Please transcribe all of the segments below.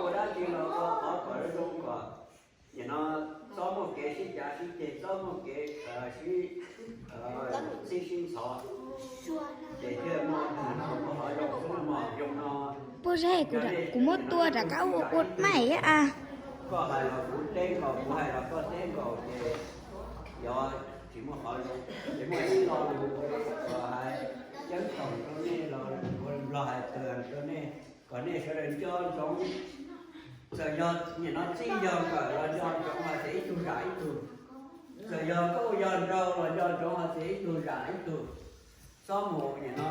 Ua dab tsi los ua qhov kom zoo kom nim no txhob muaj kev sib cav sib ceg, txhob muaj kev sib txhij sib ntxhov, ces thiaj muaj qhov zoo xwb mog. Zoo no, puas zeb kuv, kuv muab tua rov qab ua ua maim a. Koj hais los kuv teb nkaus, kuv hais los koj teb nkaus ces yog tsis muaj qhov zoo. Ces muaj ib lo lus uas hais ceeb toom rau nej los ua Nplog hais tag rau nej, kom nej sawv daws nco ntsoov. Txawm yog nim no txij yog nkawm los nco ntsoov hais tias ib tug zam ib tug. Txawm yog nkauj yog nraug los nco ntsoov hais tias ib tug zam ib tug. Txhob mus nim no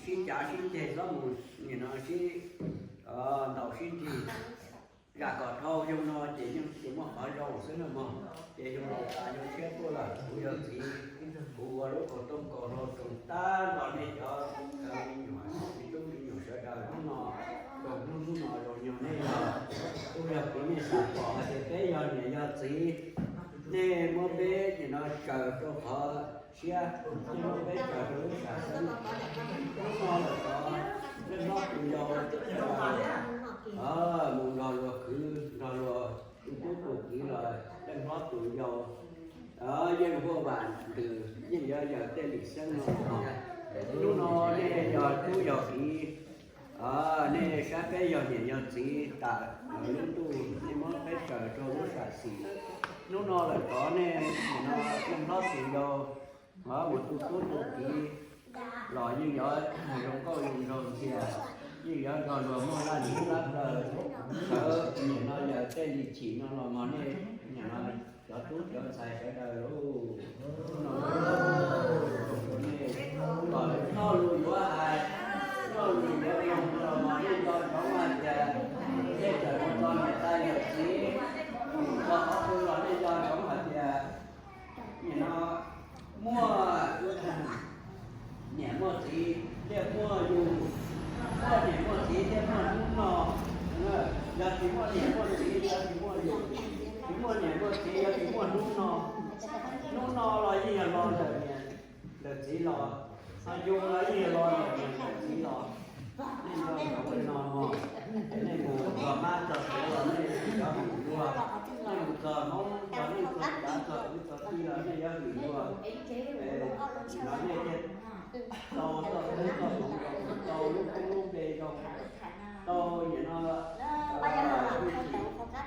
sib cav sib ceg, txhob mus nim no sib ntaus sib nrig. Zam kom dhau xyoo no ces yeej tsis muaj qhov zoo xwb na mog. Ces xyoo laus tas xyoo tshiab tuaj lawm, kuv yog txiv, kuv ua lub kaus tooj kaus hlau rau tag nrho nej cov me nyuam, me tub me nyuam sawv daws hnub no, rau hnub hnub no zoo nyoog nej yog, kuj yog kuv nej xav pom hais tias peb yog niam yog txiv, nej muab peb nim no tsaws rau qhov siab, nej muab peb tsaws rau lub sam xeeb. Hnub no lawm tod, leej hlob tus yau mus nrog luag kwv nrog luag tu tub tu kiv los leej hlob tus yau yeej huaj vam ntws, yeej yuav yawm tej lim xeeb no. Hnub no nej yog tub yog kiv, nej saib peb yog niam yog txiv tas lub ntuj, nej muab peb tsaws rau lub sam xis. Hnub no lawm tod nej nim no leej hlob tus yau mus tu tub tu kiv los yeej yuav zoo nkauj zoo nraug ntxiag, yeej yuav nrog luag muaj laj lim plab plaws. Sawv nim no yawm tej lim chim no los mog nej nim no cov tub cov ntxhais sawv daws lauj. Hnub no nej kom noj lus yuav hais, noj lus yuav mloog los mog nej nco ntsoov hais tias nej txawm mus txog niam tais yawm txiv, mus txog qhov twg los nej nco ntsoov hais tias nim no muaj niam muaj txiv thiaj muaj yus, muaj niam muaj txiv thiaj muaj hnub no. Yog tsis muaj niam muaj txiv yog tsis muaj yus, tsis muaj niam muaj txiv yog tsis muaj hnub no. Hnub no los yeej yog los ntawm niam ntawm txiv los, yus los yeej yog los ntawm niam ntawm txiv los. Nej nco ntsoov li no mog. Ces nej mus txog mab txog suav los nej yuav hwm luag, nej mus txog hmoob txog neej txog tsav txog kwv txog tij los nej yuav hwm luag. Ces nim no nej thiaj tau txoj txoj hmoov zoo, tau lub koob lub npe zoo, tau nim no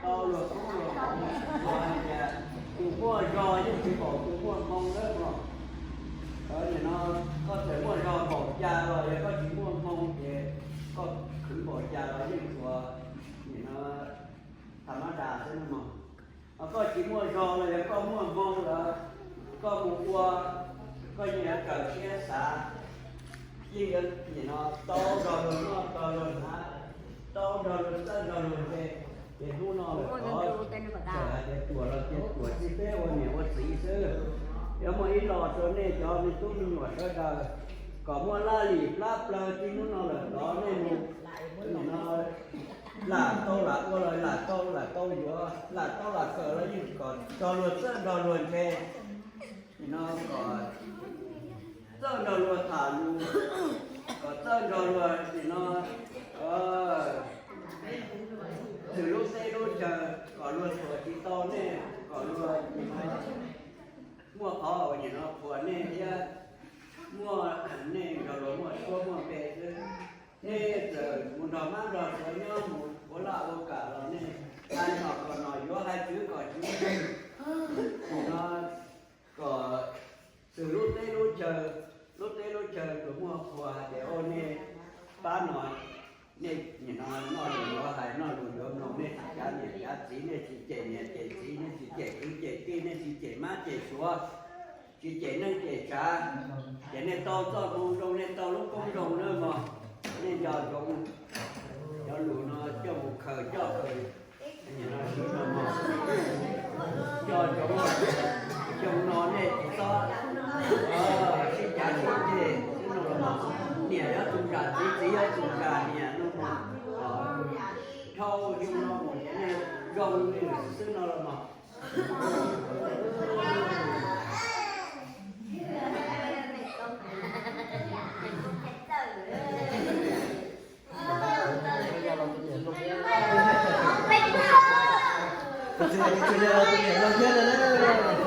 tau luag koob luag hmoov, hais tias tus muaj zog yeej tsis npaum tus muaj hmoo lawm mog. Nim no koj txawm muaj zog npaum cas los yog koj tsis muaj hmoo ces koj khwv npaum cas los yeej tsuas nim no tha mab das xwb no mog. Ho koj tsis muaj zog los yog koj muaj hmoo lawm, koj mus ua, koj yeej yuav raws siab xav, yeej yuav nim no tau nrog luag noj nrog luag hnav, tau nrog luag txawj nrog luag ntse. Ces hnub no lawm tod txawm hais tias ruam los cia ruam, tsis peb ua niam ua txiv xwb. Yuav muaj ib lo rau nej cov me tub me nyuam sawv daws, kom muaj laj lim plab plaws txij hnub no lawm tod nej mus, nim no lam tau lam ua los lam tau lam tau yuav, lam tau lam kawm los yeej kom nrog luag txawj nrog luag ntse. Nim no kom txawj nrog luag tham lus, kom txawj nrog luag nim no xwm lub teb lub chaw, kom luag thuam tsis tau nej, kom luag muaj qhov uas nim no qhuas nej thiab muaj nej nrog luag muaj suab muaj npe xwb. Nej txawm mus nrog mab nrog suav nyob mus ua laj ua kam los nej hais nom kom nom yuav, hais tswv kom tswv, nim no kom xwm lub teb lub chaw, lub teb lub chaw tsuas muaj qhuas hais tias, o, nej pab no, nej nim no noj lus yuav hais noj lus yuav mloog, nej tsis cav niam cav txiv, nej tsis cem niam cem txiv, nej tsis cem kwv cem tij, nej tsis cem mab cem suav, tsis cem neej cem tsav, ces nej tau txoj hmoo zoo, nej tau lub koob zoo na mog. Nej nco ntsoov cov lus no coj mus khaws coj khaws. Nco ntsoov, xyoo no nej tsis txhob sib cav sib ceg, niam yuav tsum zam txiv, txiv yuav tsum zam niam no mog. Dhau xyoo no mus ces nej zoo li lwm xwb no los mog. Tsuas yog tus niam laus thiab na.